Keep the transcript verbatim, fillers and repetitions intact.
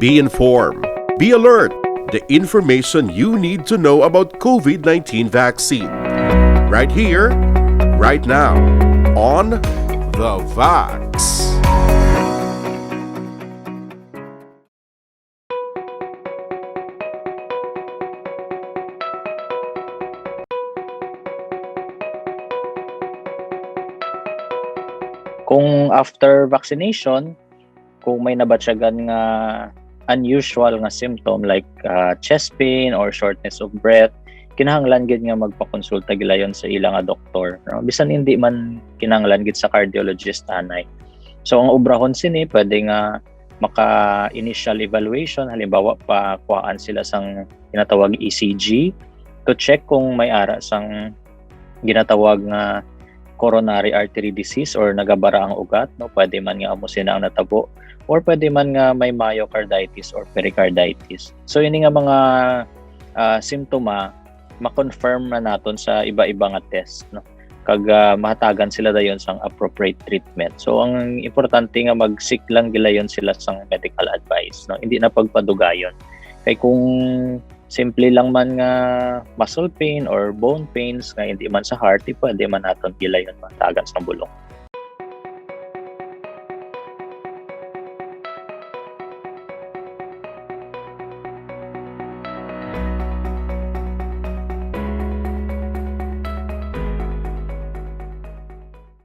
Be informed. Be alert. The information you need to know about COVID nineteen vaccine. Right here, right now, on The Vax. Kung after vaccination, kung may nabatyagan nga unusual nga symptom like uh, chest pain or shortness of breath, kinahanglan gid nga magpakonsulta gilayon sa ila nga doktor, no? Bisan hindi man kinahanglan gid sa cardiologist anay. So ang obrahon sini pwede nga maka initial evaluation, halimbawa pa kuhaan sila sang ginatawag E C G to check kung may ara sang ginatawag nga coronary artery disease or nagabara ang ugat, no? Pwede man nga amo sina ang natabo or pwede man nga may myocarditis or pericarditis. So ini nga mga uh, simptoma ma-confirm na naton sa iba-iba nga test, no? Kag uh, mahatagan sila dayon sang appropriate treatment. So ang importante nga mag-seek lang gilayon sila sang medical advice, no? Hindi na pagpadugayon. Kay kung simple lang man nga muscle pain or bone pains nga hindi man sa heart, di pwede man naton gilayon mahatagan sang bulong.